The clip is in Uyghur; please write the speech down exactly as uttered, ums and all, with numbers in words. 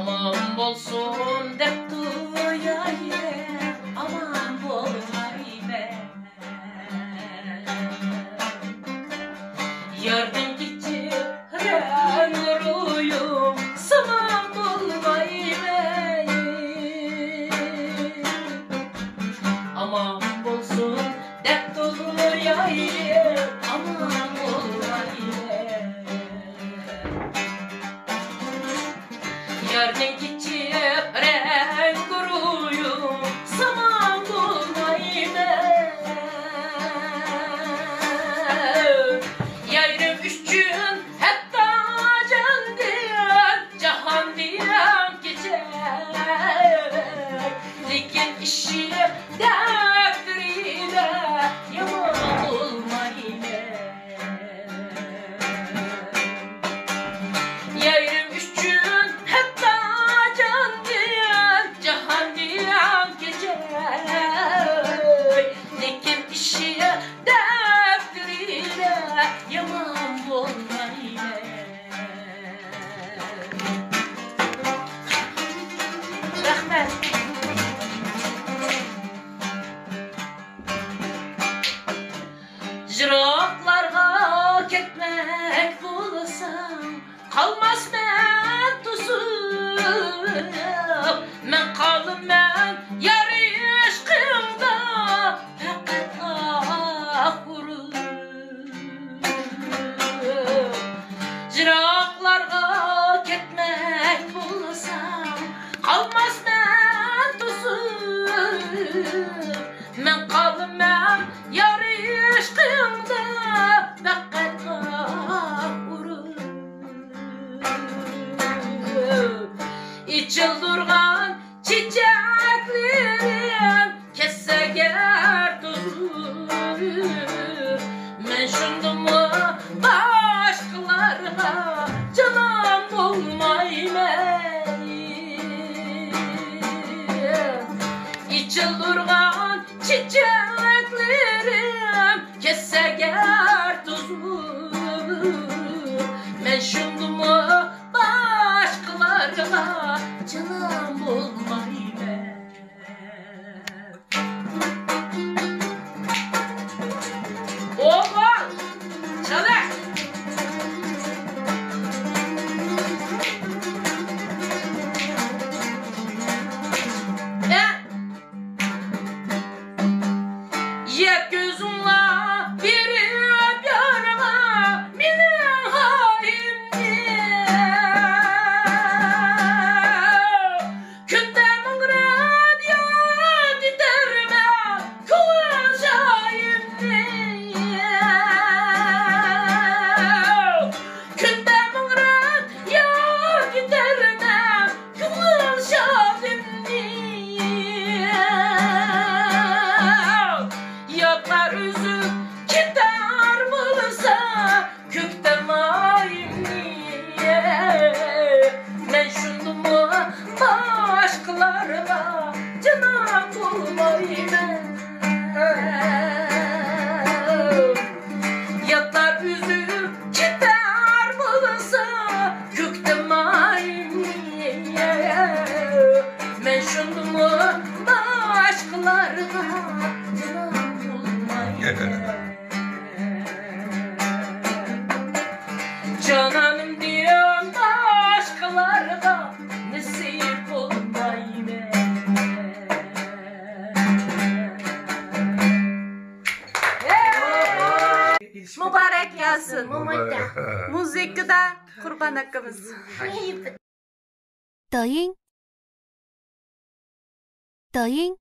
ئامان بولسۇن دەپ تۇرۇياي، ئامان بولمايمەن. ياردىن كېچىپ رەڭ رويۇم سامان بولمايمەن. ئامان بولسۇن دەپ تۇرۇياي، ئامان بولمايمەن. ياردىن كېچىپ رەڭ رويۇم سامان بولمايمەن. يارىم ئۈچۈن ھەتتا جاندىن جاھاندىن كېچەي، لېكىن ئىششىق دەپتىرىدە يامان بولمايمەن. يارىم ئۈچۈن ھەتتا جاندىن جاھاندىن كېچەي، لېكىن ئىششىق دەپتىرىدە يامان بولمايمەن. رەھمەت. يىراقلارغا كەتمەك بولساڭ، قالماسمەن توسۇپ. مەن قالىمەن يار ئىشقىڭدا پەقەت ئاھ ئۇرۇپ. يىراقلارغا كەتمەك بولساڭ، قالماسمەن توسۇپ. مەن قالىمەن يار ئىشقىڭدا پەقەت ئاھ ئۇرۇپ. ئېچىلدۇرغان چېچەكلىرىم كەتسە گەر توزۇپ، مەن شۇندىمۇ باشقىلارغا جانان بولمايمەن. ئېچىلدۇرغان چېچەكلىرىم كەتسە گەر توزۇپ، مەن شۇندىمۇ باشقىلارغا جانان بولمايمەن. ئوغۇل، چالە! يەپ كۆزۈڭلار بېرىپ يارغا مېنىڭ ھالىمنى. كۈندە مىڭ رەت ياد ئېتەرمەن كۆڭۈل جايىمنى. كۈندە مىڭ رەت ياد ئېتەرمەن كۆڭۈل شادىمنى. يادلار ئۈزۈپ كېتەر بولسا كۆكتە مايىمنى، مەن شۇندىمۇ باشقىلارغا جانان بولمايمەن. يادلار ئۈزۈپ كېتەر بولسا كۆكتە مايىمنى، مەن شۇندىمۇ باشقىلارغا جانان بولمايمەن. جانانىمدىن باشقىلارغا نېسىپ بولمايمەن. مۇبارەك ياسىن. مۇبارەك. مۇزىكىدا قۇربان ئاكىمىز. 抖音，抖音。